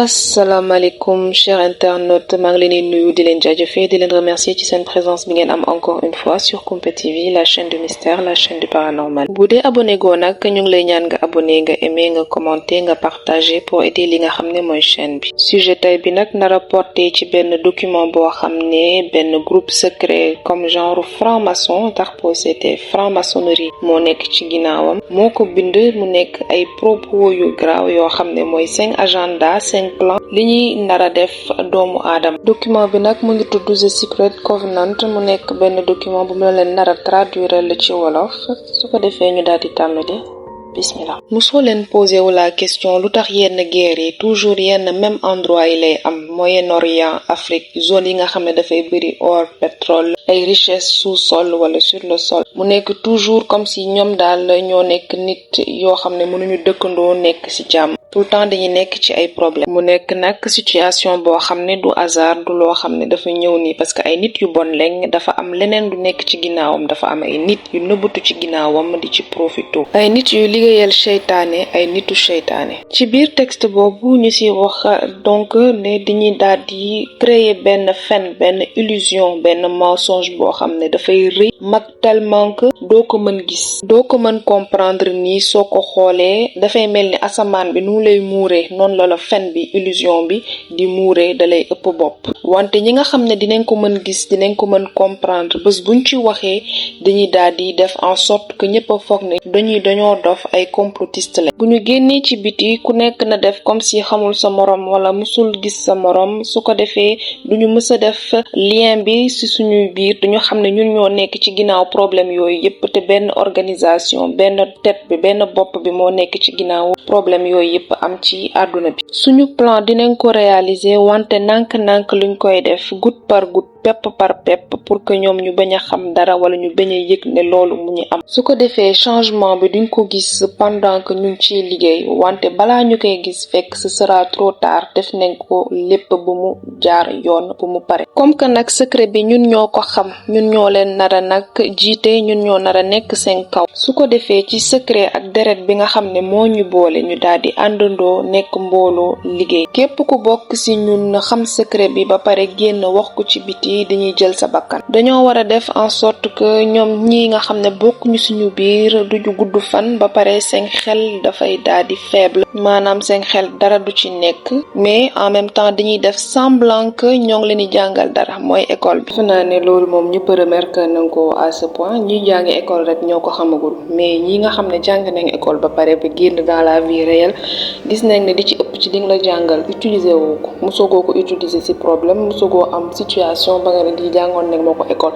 asalaamaaleykum chers internautes maa ngi leen di nuyu di leen jaajëfee di leen remercier ci seen présence bi ngeen am encore une fois sur Kumpa TV la chaîne du mystère la chaîne du paranormal. bu dee abonné goo nag ñu ngi lay ñaan nga abonné nga aimé nga commenté nga partagé pour aider li nga xam ne mooy chaîne bi. sujet tey bi nag nar a porté ci benn document boo xam ne benn groupe secret comme genre franc-maçon interposé franc-maçonnerie moo nekk ci ginnaawam moo ko bind mu nekk ay propos yu grave yoo xam ne mooy 5 agenda 5 plan li ñuy nara def doomu aadama. document bi nag mu ngi tudd The Secret Covenant mu nekk benn document bu mu leen nara traduire la ci wolof su ko defee ñu daal di tàmbali. bismillah. musoo leen posé wu la question lu tax yenn guerre yi toujours yenn même endroit yi lay am Moyen-Orient Afrique zone yi nga xam ne dafay bëri or pétrole ay richesse sous-sol wala sur le sol mu nekk toujours comme si ñoom daal ñoo nekk nit yoo xam ne mënuñu dëkkandoo nekk ci jàmm tout le temps dañuy nekk ci ay problème mu nekk nag situation boo xam ne du hasard du loo xam ne dafa ñëw nii parce que ay nit yu bon lañ dafa am leneen lu nekk ci ginnaawam dafa am ay nit yu nëbbatu ci ginnaawam di ci profito ay nit yu liggéeyal seytaane ay nitu seytaane ci biir texte boobu ñu ci wax donc ne dañuy daal di créer benn fen benn illusion benn mensonge boo xam ne dafay rëy mag tellement que doo ko mën gis doo ko mën comprendre nii soo ko xoolee dafay mel ni asamaan bi nu lay muuree noonu la fen bi illusion bi di muuree dalay ëpp bopp wante ñi nga xam ne dinañ ko mën gis dinañ ko mën comprendre bés buñ ci waxee dañuy daal di def en sorte que ñëpp a foog ne dañoo dof ay complotiste la bu ñu génnee ci biti ku nekk na def comme si xamul sa morom wala musul gis sa morom su ko defee duñu mës a def lien bi ci suñuy biir duñu xam ne ñun ñoo nekk ci ginnaaw problème yooyu yëpp te benn organisation benn tête bi benn bopp bi moo nekk ci ginnaaw problème yooyu yëpp am ci àdduna bi suñu plan dinañ ko réaliser wante nànk-nànk luñ koy def goutte par goutte pepp par pepp pour que ñoom ñu bañ a xam dara wala ñu bañ a yëg ne loolu mu ñu am su ko defee changement bi duñ ko gis pendant que ñu ngi ciy liggéey wante balaa ñu koy gis fekk ce sera trop tard def nañ ko lépp bu mu jaar yoon bu mu pare comme que nag secret bi ñun ñoo ko xam ñun ñoo leen nara nag jiite ñun ñoo nara nekk seen kaw su ko defee ci secret ak deret bi nga xam ne moo ñu boole ñu daal di àndandoo nekk mbooloo liggéey képp ku bokk ci ñun xam secret bi ba pare génn wax ko ci biti dañuy jël sa bakkan dañoo war a def en sorte que ñoom ñi nga xam ne bokkuñu suñu biir duñu gudd fan ba pare seen xel dafay daal di faible maanaam seen xel dara du ci nekk mais en même temps dañuy def semblant que ñoo ngi leen di jàngal dara mooy école bi. defe naa ne loolu moom ñëpp remarqué nañ ko à ce point ñi jàngi école rek ñoo ko xamagul mais ñi nga xam ne jàng nañ école ba pare ba génn dans la vie réelle gis nañ ne di ci ëpp ci li nga la jàngal utiliser woo ko mosagoo ko utiliser ci problème mosagoo am situation ba nga ne di jàngoon nañ moo ko école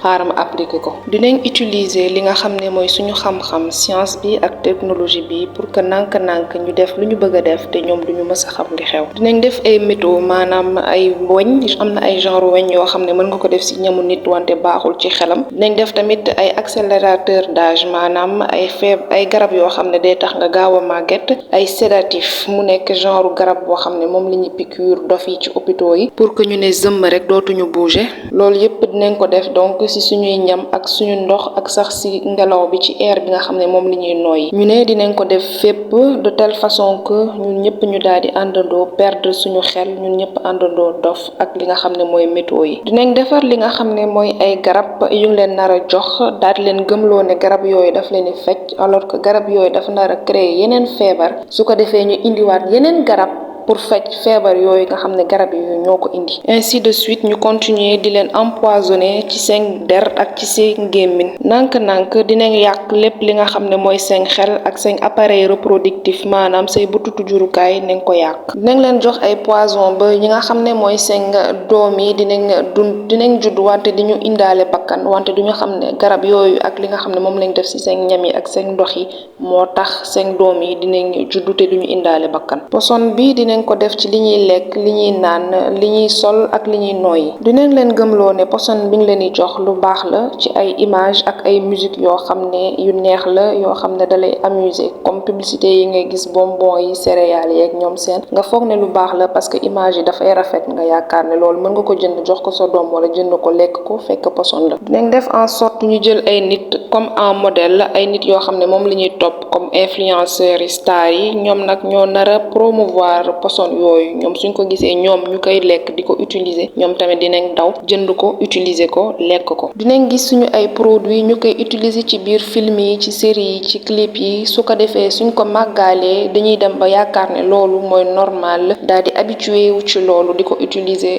xaaral ma appliquer ko. dinañ utiliser li nga xam ne mooy suñu xam-xam science bi ak technologie bi pour que nànk-nànk ñu def lu ñu bëgg a def te ñoom duñu mës a xam li xew. dinañ def ay métaux maanaam ay weñ am na ay genre weñ yoo xam ne mën nga ko def ci ñamu nit wante baaxul ci xelam. dinañ def tamit ay accélérateur d'âge maanaam ay garab yoo xam ne day tax nga gaaw a màgget ay sédatif mu nekk genre garab boo xam ne moom la ñuy piqûre dof yi ci hôpitaux yi pour que ñu ne zëmm rek dootuñu bouger loolu yépp dinañ ko def donc ci suñuy ñam ak suñu ndox ak sax ci ngelaw bi ci air bi nga xam ne moom li ñuy noyyi ñu ne dinañ ko def fépp de telle façon que ñun ñëpp ñu daal di àndandoo perdre suñu xel ñun ñëpp àndandoo dof ak li nga xam ne mooy métaux yi dinañ defar li nga xam ne mooy ay garab yu leen nar a jox daal di leen gëmloo ne garab yooyu daf leen di fecc alors que garab yooyu dafa nar a créer yeneen feebar su ko defee ñu indiwaat yeneen garab pour faj feebar yooyu nga xam ne garab yooyu ñoo ko indi ainsi de suite ñu continuer di leen empoisonner ci seen der ak ci seen gémmiñ nànk-nànk dinañ yàq lépp li nga xam ne mooy seen xel ak seen appareil reproductif maanaam say bututu jurukaay nañ ko yàq dinañ leen jox ay poison ba ñi nga xam ne mooy seen doom yi dinañ judd wante di ñu indaale bakkan wante duñu xam ne garab yooyu ak li nga xam ne moom lañ def ci seen ñam yi ak seen ndox yi moo tax seen doom yi dinañ juddu te duñu indaale bakkan poson bi dinañ ko def ci li ñuy lekk li ñuy naan li ñuy sol ak li ñuy nooyi dinañ leen gëmloo ne poson bi ñu leen di jox lu baax la ci ay image ak ay musique yoo xam ne yu neex la yoo xam ne dalay amuser comme publicité yi ngay gis bonbon yi céréales yi ak ñoom seen nga foog ne lu baax la parce que image yi dafay rafet nga yaakaar ne loolu mën nga ko jënd jox ko sa doom wala jënd ko lekk ko fekk poson la dinañ def en sorte ñu jël ay nit comme un modèle ay nit yoo xam ne moom la ñuy topp comme influenceurs yi stars yi ñoom nag ñoo nar a promouvoir poson yooyu ñoom suñ ko gisee ñoom ñu koy lekk di ko utiliser ñoom tamit dinañ daw jënd ko utiliser ko lekk ko. dinañ gis suñu ay produits ñu koy utiliser ci biir film yi ci série yi ci clip yi su ko defee suñ ko màggaalee dañuy dem ba yaakaar ne loolu mooy normal daal di habitué wu ci loolu di ko utiliser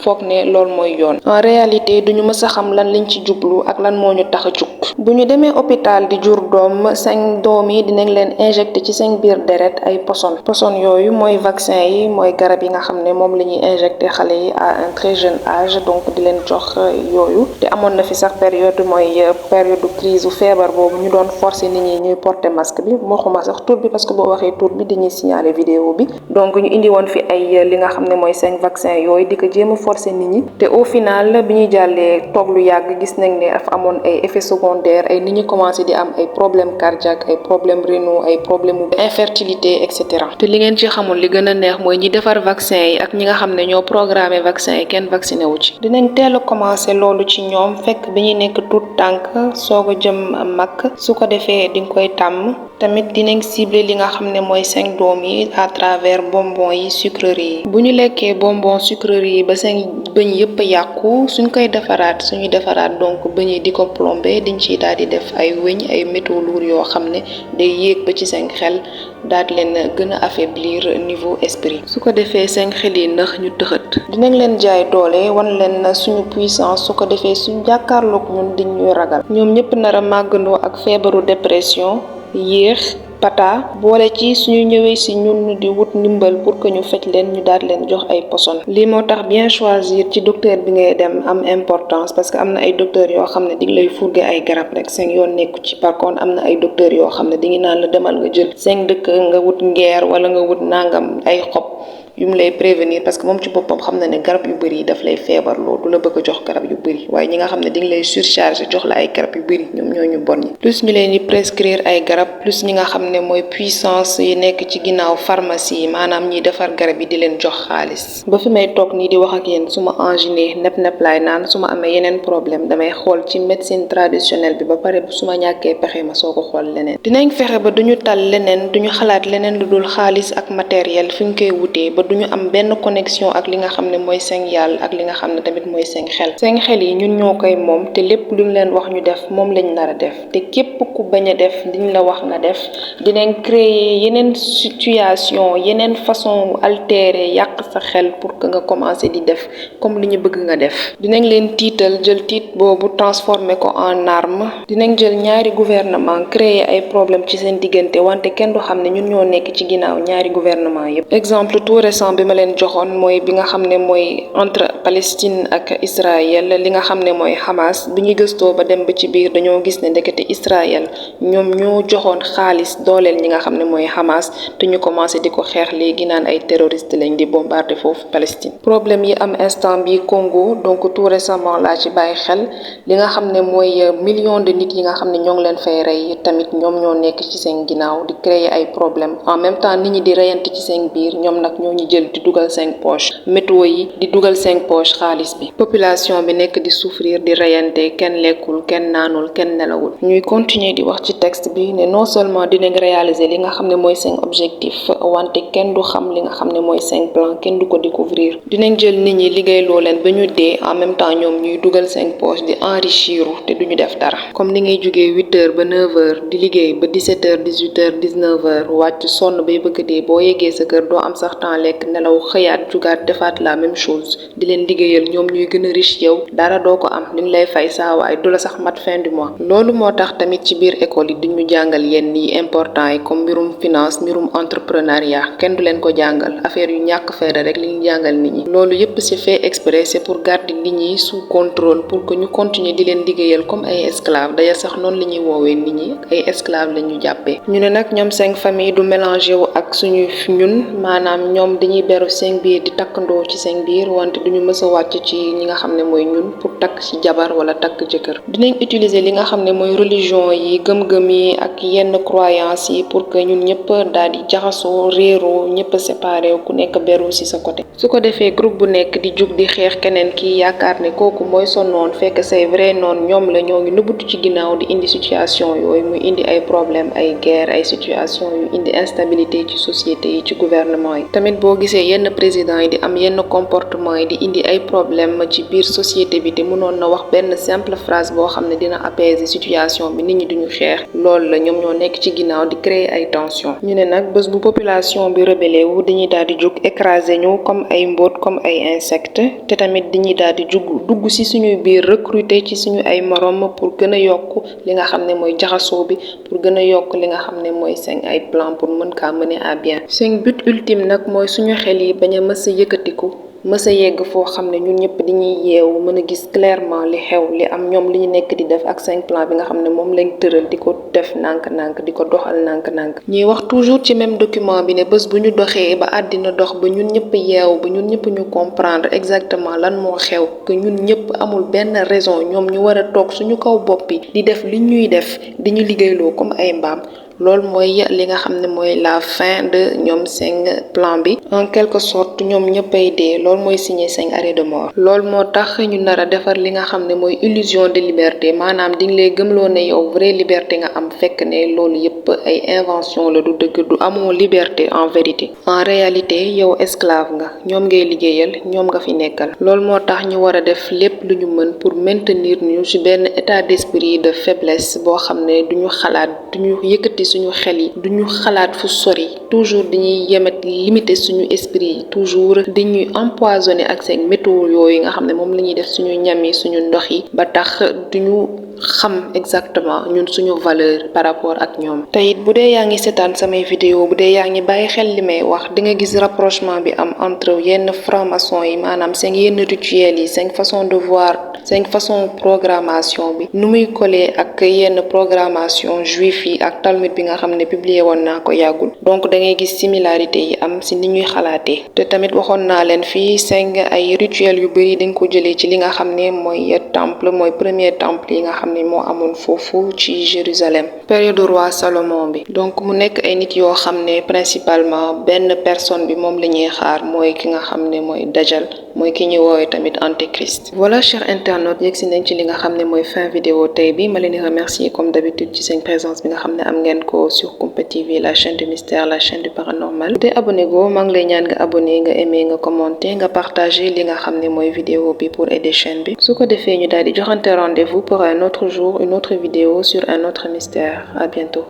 foog ne loolu mooy yoon. en réalité duñu mës a xam lan lañ ci jublu ak lan moo ñu tax a jug. bu ñu demee hôpital di jur doom seen doom yi dinañ leen injecté ci seen biir deret ay poson yooyu mooy vaccin yi mooy garab yi nga xam ne moom la ñuy injecté xale yi à un très jeune âge donc di leen jox yooyu te amoon na fi sax période crise feebar boobu ñu doon forcer nit ñi ñuy porter masque bi waxuma sax tur bi parce que boo waxee tur bi dañuy signaler vidéo bi donc ñu indi woon fi ay li nga xam ne mooy seen vaccin yooyu di ko jéem a forcer nit ñi te au final bi ñuy jàllee toog lu yàgg gis nañ ne dafa amoon ay effets secondaires ay nit ñi commencé di am ay problèmes cardiaques ay problèmes rénaux ay problèmes infertilité et cetera. te li ngeen ci xamul li gën a neex mooy ñi defar vaccin yi ak ñi nga xam ne ñoo programmé vaccin yi kenn vacciné wu ci. dinañ teel a commencé loolu ci ñoom fekk bi ñuy nekk tout tànk soog a jëm mag su ko defee di nga koy tàmm. tamit dinañ ciblé li nga xam ne mooy seen doom yi à travers bonbons yi sucreries yi bu ñu lekkee bonbons sucreries yi ba seen bëñ yëpp yàqu suñ koy suñuy defaraat donc bëñ yi di ko plombé diñ ciy daal di def ay wëñ ay métaux lourds yoo xam ne day yéeg ba ci seen xel daal di leen gën a affaiblir niveau esprit su ko defee seen xel yi ndax ñu tëxët dinañ leen jaay doole wan leen suñu puissance su ko defee suñ jàkkaarloog ñun diñ ñuy ragal ñoom ñëpp nar a màggandoo ak feebaru dépression yéex pata boole ci suñu ñëwee si ñun di wut ndimbal pour que ñu faj leen ñu daal leen jox ay poson lii moo tax bien choisir ci docteur bi ngay dem am importance parce que am na ay docteurs yoo xam ne di lay fourgué ay garab rek seen yoon nekku ci par contre am na ay docteurs yoo xam ne di ngi naan la demal nga jël seen dëkk nga wut ngeer wala nga wut nangam ay xob yu mu lay prévenir parce que moom ci boppam xam na ne garab yu bëri yi daf lay feebarloo du la bëgg a jox garab yu bëri waaye ñi nga xam ne di nga lay surcharger jox la ay garab yu bëri ñoom ñoo ñu bon ñi plus ñu leen di prescrire ay garab plus ñi nga xam ne mooy puissance yi nekk ci ginnaaw pharmacie yi maanaam ñiy defar garab yi di leen jox xaalis ba fi may toog nii di wax ak yéen su ma angine nepp laay naan su ma amee yeneen problème damay xool ci médecine traditionnelle bi ba pare su ma ñàkkee pexe ma soo ko xool leneen dinañ fexe ba duñu tal leneen duñu xalaat leneen lu dul xaalis ak matériel fi ñu koy wutee duñu am benn connexion ak li nga xam ne mooy seen yàlla ak li nga xam ne tamit mooy seen xel yi ñun ñoo koy moom te lépp luñ leen wax ñu def moom lañ nar a def te képp ku bañ a def liñ la wax nga def dinañ créer yeneen situation yeneen façon altérer yàq sa xel pour que nga commencer di def comme li ñu bëgg nga def dinañ leen tiital jël tiit boobu transformer ko en arme dinañ jël ñaari gouvernement créer ay problème ci seen diggante wante kenn du xam ne ñun ñoo nekk ci ginnaaw ñaari gouvernement yépp exemple tout récent bi ma leen joxoon mooy bi nga xam ne mooy entre Palestine ak Israël li nga xam ne mooy Hamas bi ñu gëstoo ba dem ba ci biir dañoo gis ne ndekete Israël ñoom ñoo joxoon xaalis dooleel ñi nga xam ne mooy Hamas te ñu commencé di ko xeex léegi naan ay terroristes lañ di bombarder foofu Palestine problème yi am instant bi Congo donc tout récemment laa ci bàyyi xel li nga xam ne mooy millions de nit yi nga xam ne ñoo ngi leen fay rey tamit ñoom ñoo nekk ci seen ginnaaw di créer ay problème en même temps nit ñi di reyante ci seen biir ñoom nag ñoo ñu jël di dugal seen poche météo yi di dugal seen poche xaalis bi population bi nekk di souffrir di reyante kenn lekkul kenn naanul kenn nelawul ñuy continuer di wax ci texte bi ne non seulement dinañ réaliser li nga xam ne mooy seen objectif wante kenn du xam li nga xam ne mooy seen plan kenn du ko découvrir dinañ jël nit ñi liggéey loo leen ba ñu dee en même temps ñoom ñuy dugal seen poche di enrichir te duñu def dara comme ni ngay jógee 8h ba 9h di liggéey ba 17h 18h 19h wàcc sonn bay bëgg dee boo yeggee sa kër doo am sax temps lekk nelaw xëyaat jugaat defaat la même chose di leen liggéeyal ñoom ñuy gën a riche yow dara doo ko am liñ lay fay saawaay du la sax mat fin du mois loolu moo tax tamit ci biir école yi diñu jàngal yenn yi important yi comme mbirum finance mbirum entrepreneuriat kenn du leen ko jàngal affaire yu ñàkk fayda rek li ñu jàngal nit ñi loolu yépp c'est fait exprès c'est pour garder nit ñi sous contrôle pour que ñu continuer di leen liggéeyal comme ay esclaves d'ailleurs sax noonu la ñuy woowee nit ñi ay esclaves la ñu jàppee ñu ne nag ñoom seen famille du mélangé wu ak suñu ñun maanaam ñoom dañuy beru seen biir di takkandoo ci seen biir wante duñu mës a wàcc ci ñi nga xam ne mooy ñun pour takk ci jabar wala takk jëkkër dinañ utiliser li nga xam ne mooy religion yi gëm-gëm yi ak yenn croyance yi pour que ñun ñëpp daal di jaxasoo réeroo ñëpp séparé ku nekk beru ci sa côté su ko defee groupe bu nekk di jug di xeex keneen kii yaakaar ne kooku mooy sa noon fekk say vrai noon ñoom la ñoo ngi nëbbatu ci ginnaaw di indi situation yooyu muy indi ay problème ay guerre ay situation yu indi instabilité ci société yi ci gouvernement yi tamit boo boo gisee yenn président yi di am yenn comportement yi di indi ay problème ci biir société bi te mënoon na wax benn simple phrase boo xam ne dina apaiser situation bi nit ñi duñu xeex loolu la ñoom ñoo nekk ci ginnaaw di créer ay tension ñu ne nag bés bu population bi rebelle wu dañuy daal di jóg écraser ñu comme ay mbóot comme ay insectes te tamit dañuy daal di dugg ci suñuy biir recruter ci suñu ay morom pour gën a yokk li nga xam ne mooy jaxasoo bi pour gën a yokk li nga xam ne mooy seen ay plan pour mën kaa mener à bien seen but ultime nag mooy suñu xel yi bañ a mës a yëkkatiku mës a yegg foo xam ne ñun ñëpp dañuy yeewu mën a gis clairement li xew li am ñoom li ñu nekk di def ak seen plan bi nga xam ne moom lañ tëral di ko def nànk-nànk di ko doxal nànk-nànk ñuy wax toujours ci même document bi ne bés bu ñu doxee ba àddina dox ba ñun ñëpp yeewu ba ñun ñëpp ñu comprendre exactement lan moo xew que ñun ñëpp amul benn raison ñoom ñu war a toog suñu kaw bopp bi di def li ñuy def di ñu liggéeyloo comme ay mbaam loolu mooy li nga xam ne mooy la fin de ñoom seen plan bi en quelque sorte ñoom ñëppay dee loolu mooy signer seen arrêt de mort loolu moo tax ñu nar a defar li nga xam ne mooy illusion de liberté maanaam di nga lay gëmloo ne yow vraie liberté nga am fekk ne loolu yëpp ay invention la du dëgg du amoo liberté en vérité en réalité yow esclave nga ñoom ngay liggéeyal ñoom nga fi nekkal loolu moo tax ñu war a def lépp lu ñu mën pour maintenir ñu ci benn état d'esprit de faiblesse boo xam ne duñu xalaat duñu yëkkati suñu xel yi duñu xalaat fu sori toujours dañuy yemet limiter suñu esprit yi toujours dañuy empoisonner ak seen métaux yooyu nga xam ne moom la ñuy def suñu ñam yi suñu ndox yi ba tax duñu xam exactement ñun suñu valeur par rapport ak ñoom te it bu dee yaa ngi seetaan samay vidéo bu dee yaa ngi bàyyi xel li may wax di nga gis rapprochement bi am entre yenn franc-maçon yi maanaam seen yenn rituels yi seen façon de voir seen façon programmation bi nu muy coller ak yenn programmation juif yi ak Talmud bi nga xam ne publié woon naa ko yàggul donc da ngay gis similarité yi am ci ni ñuy xalaatee te tamit waxoon naa leen fii seen ay rituels yu bari dañ ko jëlee ci li nga xam ne mooy temple mooy premier temple yi nga xam ne moo amoon foofu ci Jérusalem période roi Salomon bi donc mu nekk ay nit yoo xam ne principalement benn personne bi moom la ñuy xaar mooy ki nga xam ne mooy Dajjal mooy ki ñuy woowee tamit antéchrist voilà chers internautes yegg si nañ ci li nga xam ne mooy fin vidéo tey bi ma leen di remercier comme d'habitude ci seen présence bi nga xam ne am ngeen ko sur Kumpa TV la chaîne du mystère la chaîne du paranormal te abonné go maa ngi lay ñaan nga abonné nga aimé nga commenté nga partagé li nga xam ne mooy vidéo bi pour aider chaîne bi su ko defee ñu daal di joxante rendez-vous pour un autre jour une autre vidéo sur un autre mystère à bientôt.